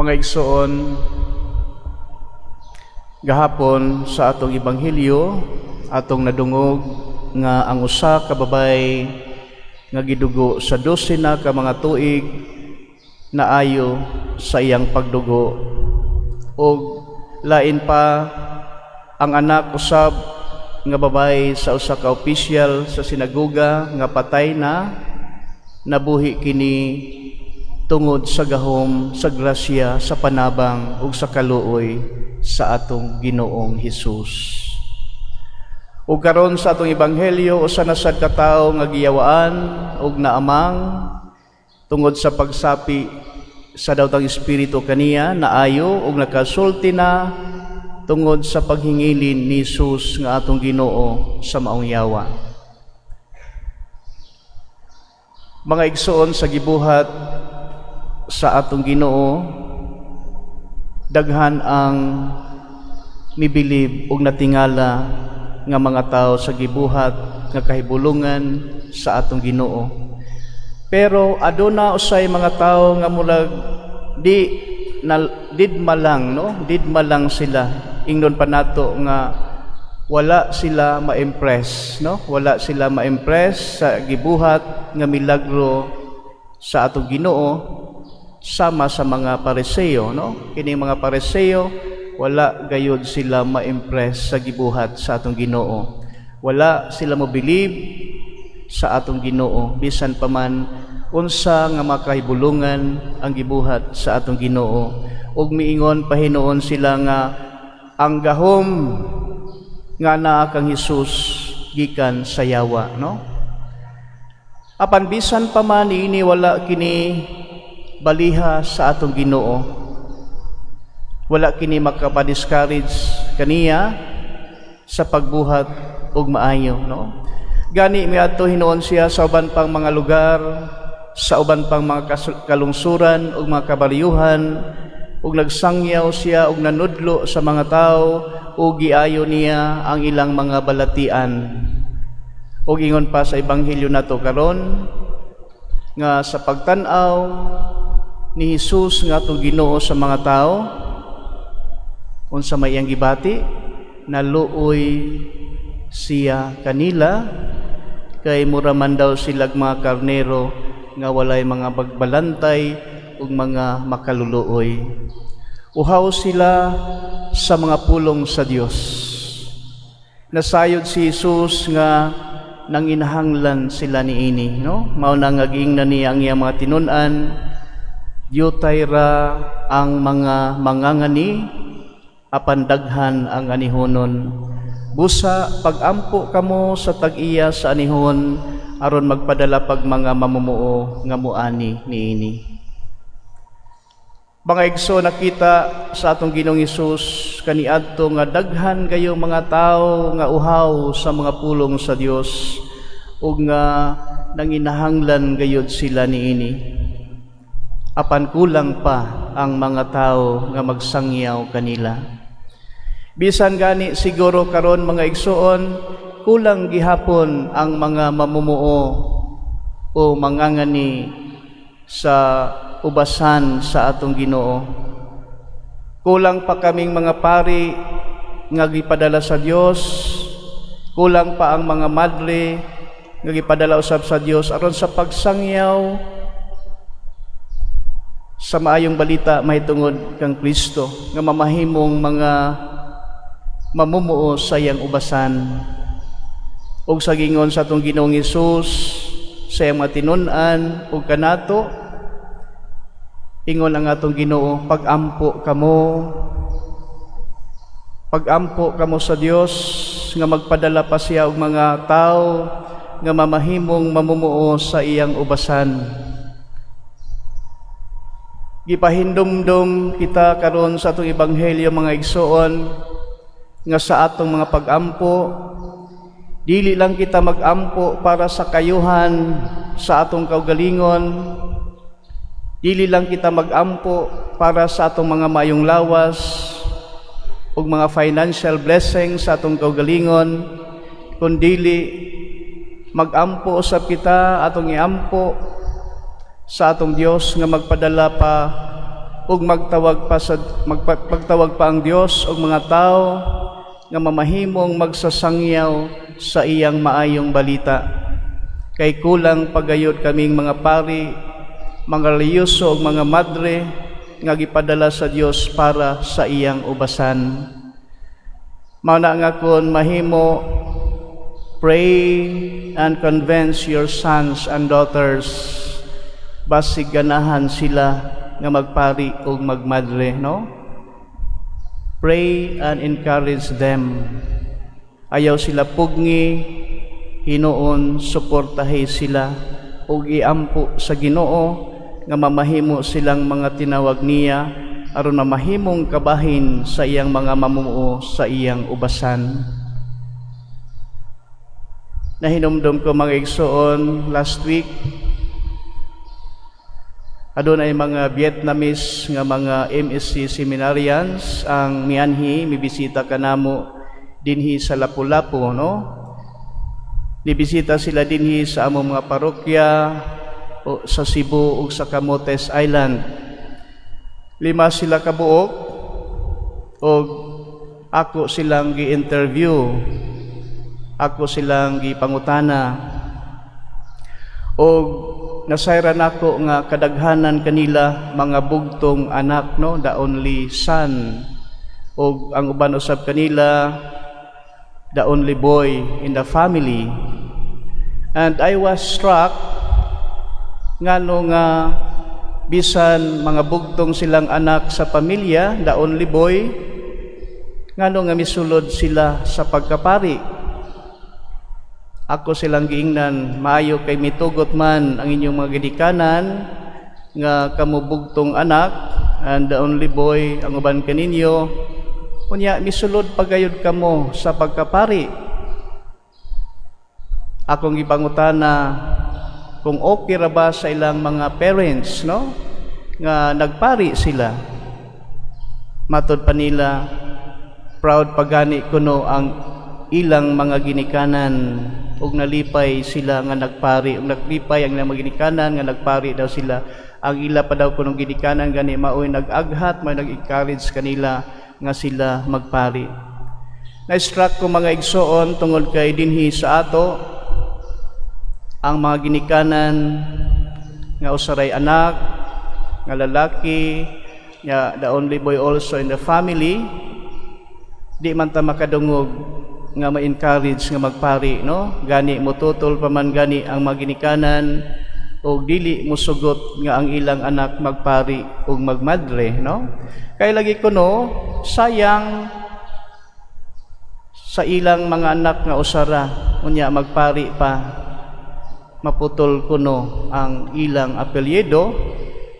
Mga igsoon, gahapon sa atong ebanghelyo, atong nadungog nga ang usa ka babay nga gidugo sa 12 na ka mga tuig naayo sa iyang pagdugo, ug lain pa ang anak usab nga babay sa usa ka opisyal sa sinagoga nga patay na, nabuhi kini tungod sa gahom sa grasya, sa panabang ug sa kaluoy sa atong Ginoong Hesus. Ug karon sa atong ebanghelyo, usa na sad ka tawo nga giyawaan ug naamang tungod sa pagsapi sa dawtang espiritu kaniya, naayo ug nakasulti na tungod sa paghingilin ni Jesus nga atong Ginoo sa maong yawa. Mga igsoon, sa gibuhat sa atong Ginoo, daghan ang mibilib ug natingala nga mga tao sa gibuhat nga kahibulungan sa atong Ginoo. Pero aduna usay mga tao nga murag di na, didma lang, no? Didma lang sila. Ingnon pa nato nga wala sila ma-impress, no? Wala sila ma-impress sa gibuhat nga milagro sa atong Ginoo, sama sa mga Pariseo, no? Kini mga Pariseo, wala gayud sila ma-impress sa gibuhat sa atong Ginoo. Wala sila mobilib sa atong Ginoo bisan pa man unsa nga makahibulungan ang gibuhat sa atong Ginoo, ug miingon pa hinuon sila nga ang gahom nga naa kang Hesus gikan sa yawa, no? Apan bisan pa man niini, wala kini baliha sa atong Ginoo. Wala kini makapa-discourage kaniya sa pagbuhat og maayo, no? Gani miadto hinuon siya sa uban pang mga lugar, sa uban pang mga kalungsuran ug mga kabaryuhan, ug nagsangyaw siya ug nanudlo sa mga tao ug giayo niya ang ilang mga balatian. Ug ingon pa sa ebanghelyo nato karon nga sa pagtan-aw ni Hesus nga atong Ginoo sa mga tao, unsa may iyang gibati? Naluoy siya kanila kay mura man daw silag mga karnero nga walay mga bagbalantay ug mga makaluluoy. Uhaw sila sa mga pulong sa Dios. Nasayod si Jesus nga nanginahanglan sila niini, no? Mao na nga giingnan niya ang iyang mga tinun-an, "Diutay ra ang mga mangangani, apan daghan ang anihonon. Busa pagampo kamo sa tag-iya sa anihon aron magpadala pag mga mamumuo nga muani niini." Mga igsoon, nakita sa atong Ginoong Hesus kaniadto nga daghan kayo mga tao nga uhaw sa mga pulong sa Dios ug nga nanginahanglan gayud sila niini. Apan kulang pa ang mga tao nga magsangyaw kanila. Bisan gani siguro karon, mga igsoon, kulang gihapon ang mga mamumuo o mangangani sa ubasan sa atong Ginoo. Kulang pa kaming mga pari nga gipadala sa Dios. Kulang pa ang mga madre nga gipadala usab sa Dios aron sa pagsangyaw sa maayong balita mahitungod kang Kristo, nga mamahimong mga mamumuo sa iyang ubasan. Ug sa gingon sa atong Ginoong Hesus sa iyang mga tinun-an ug kanato, ingon ang atong Ginoo, "Pagampo kamo, pagampo kamo sa Dios nga magpadala pa siya og mga tao nga mamahimong mamumuo sa iyang ubasan." Gipahindumdum kita karon sa atong ebanghelyo, mga igsoon, nga sa atong mga pagampo, dili lang kita magampo para sa kayuhan sa atong kaugalingon, dili lang kita magampo para sa atong mga maayong lawas ug mga financial blessings sa atong kaugalingon, kundili magampo usab kita, atong iampo sa atong Dios nga magpadala pa Ug magtawag pa ang Dios og mga tao nga mamahimong magsasangyaw sa iyang maayong balita. Kay kulang pagayod kaming mga pari, mga relihiyoso ug mga madre nga gipadala sa Dios para sa iyang ubasan. Mao na nga kon mahimo, pray and convince your sons and daughters, basig ganahan sila nga magpari ug magmadre, no? Pray and encourage them. Ayaw sila pugngi, hinuon suportahi sila ug iampo sa Ginoo nga mamahimo silang mga tinawag niya aron mamahimong kabahin sa iyang mga mamumuo sa iyang ubasan. Nahinumdum ko, mga igsoon, last week adunay mga Vietnamese nga mga MSC seminarians ang mianhi, mibisita kanamo dinhi sa Lapu-Lapu, no? Nibisita sila dinhi sa among mga parokya o sa Cebu ug sa Camotes Island. Lima sila kabuok ug ako silang gi-interview. Ako silang gipangutana. Og nasayran nako nga kadaghanan kanila mga bugtong anak, no, the only son, ug ang uban usab kanila the only boy in the family. And I was struck ngano nga bisan mga bugtong silang anak sa pamilya, the only boy, ngano nga misulod sila sa pagkapari. Ako silang giingnan, "Maayo kay mitugot man ang inyong mga ginikanan nga kamo bugtong anak and the only boy ang uban kaninyo. Unya misulod pagayod kamo sa pagkapari." Akong gipangutana kung okay ra ba sa ilang mga parents, no, nga nagpari sila. Matod pa nila, proud pagani kuno ang ilang mga ginikanan ug nalipay sila nga nagpari, ug naglipay ang ilang mga ginikanan nga nagpari daw sila. Ang ila pa daw kunong ginikanan gani maoy nag-aghat, may nag-encourage kanila nga sila magpari. Na-struck ko, mga igsoon, tungod kay dinhi sa ato ang mga ginikanan nga usaray anak nga lalaki nga the only boy also in the family, di man ta makadungog nga ma-encourage nga magpari, no? Gani mututol pa man gani ang mga ginikanan o dili musugot nga ang ilang anak magpari ug magmadre, no? Kay lagi kuno sayang sa ilang mga anak nga usara, unya magpari pa, maputol kuno ang ilang apelyido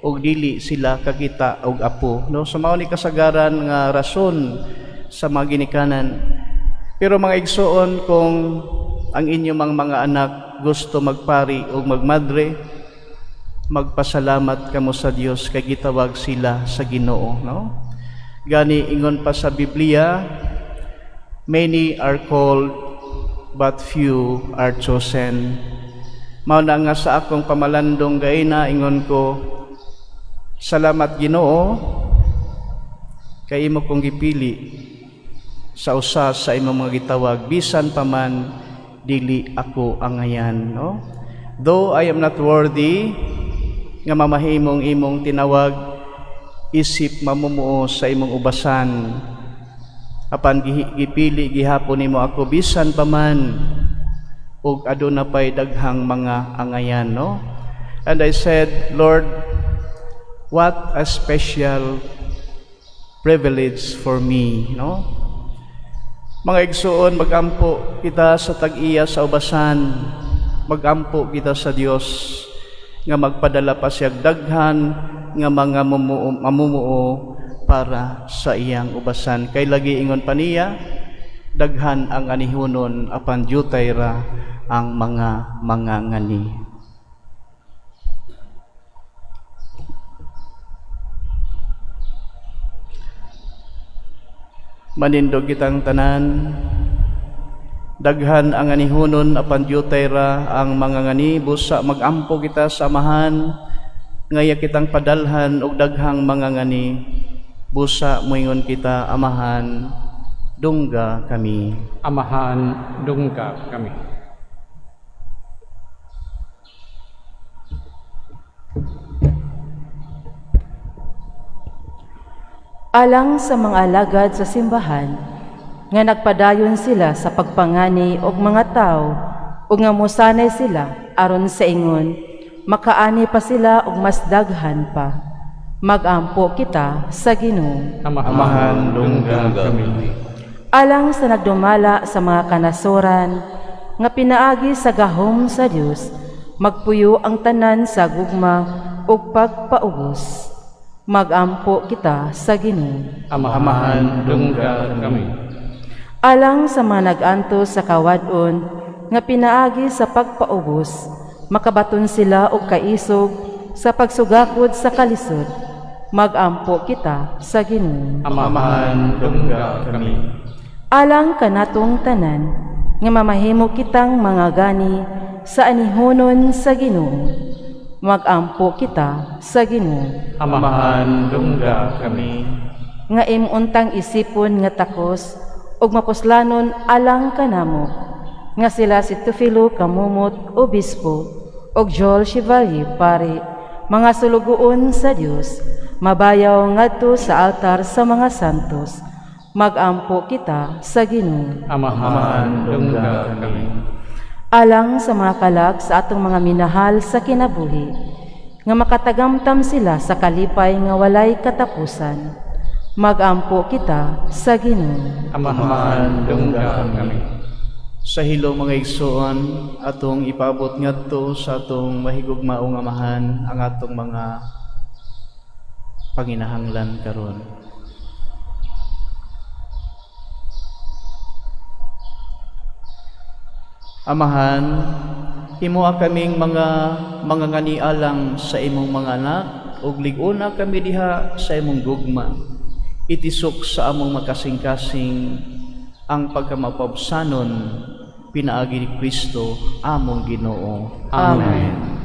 ug dili sila kakita og apo, no? So mao ni kasagaran nga rason sa mga ginikanan. Pero mga igsoon, kung ang inyong mga anak gusto magpari o magmadre, magpasalamat kamo sa Dios kay gitawag sila sa Ginoo, no? Gani ingon pa sa Biblia, "Many are called but few are chosen." Mao na nga sa akong pamalandong gaina, ingon ko, "Salamat Ginoo kay imo kong gipili sa usa sa imong mga gitawag, bisan pa man dili ako angayan," no? Though I am not worthy nga mamahimong imong tinawag isip mamumuo sa imong ubasan, apan gipili gihapon nimo ako bisan pa man ug aduna pay daghang mga angayan, no? And I said, "Lord, what a special privilege for me," no? Mga igsoon, magampo kita sa tag-iya sa ubasan. Magampo kita sa Dios nga magpadala pa siya daghan nga mga mamumuo para sa iyang ubasan. Kay lagi ingon pa niya, daghan ang anihunon apan dyutay ra ang mga mangangani. Manindog kitang tanan. Daghan ang anihunon apan dyutay ra ang mangangani. Busa magampo kita sa Amahan. Nga iya kitang padalhan og daghang mangangani. Busa moingon kita, Amahan, dungga kami. Amahan, dungga kami. Alang sa mga alagad sa simbahan nga nagpadayon sila sa pagpangani og mga tawo ug nga mosanay sila aron sa ingon makaani pa sila og mas daghan pa. Magampo kita sa Ginoo. Amahan, dungga kami. Alang sa nagdumala sa mga kanasoran nga pinaagi sa gahom sa Dios, magpuyo ang tanan sa gugma ug pagpaubos. Magampo kita sa Ginoo. Amahan, dungga kami. Alang sa mga nag-antos sa kawad-on nga pinaagi sa pagpaubos, makabaton sila og kaisog sa pagsugakod sa kalisod. Magampo kita sa Ginoo. Amahan, dungga kami. Alang kanatong tanan nga mamahimo kitang mga gani sa anihonon sa Ginoo. Magampo kita sa Ginoo. Amahan, dungga kami. Nga imuntang isipon nga takos ug mapuslanon alang kanamo nga sila si Tufilo Kamumot, obispo, ug Joel Chevalier, pari, mga sulugoon sa Dios, mabayaw ngadto sa altar sa mga santos. Magampo kita sa Ginoo. Amahan, dungga kami. Alang sa mga kalag sa atong mga minahal sa kinabuhi nga makatagamtam sila sa kalipay nga walay katapusan. Magampo kita sa Ginoo. Amahan, dungga kami. Sa hilom, mga igsoon, atong ipaabot ngadto sa atong mahigugmaong Amahan ang atong mga panginahanglan karon. Amahan, himoa kaming mga manganganialang sa imong mga anak ug lig-ona kami diha sa imong gugma. Itisok sa among makasing-kasing ang pagkamapabsanon pinaagi ni Kristo among Ginoo. Amen.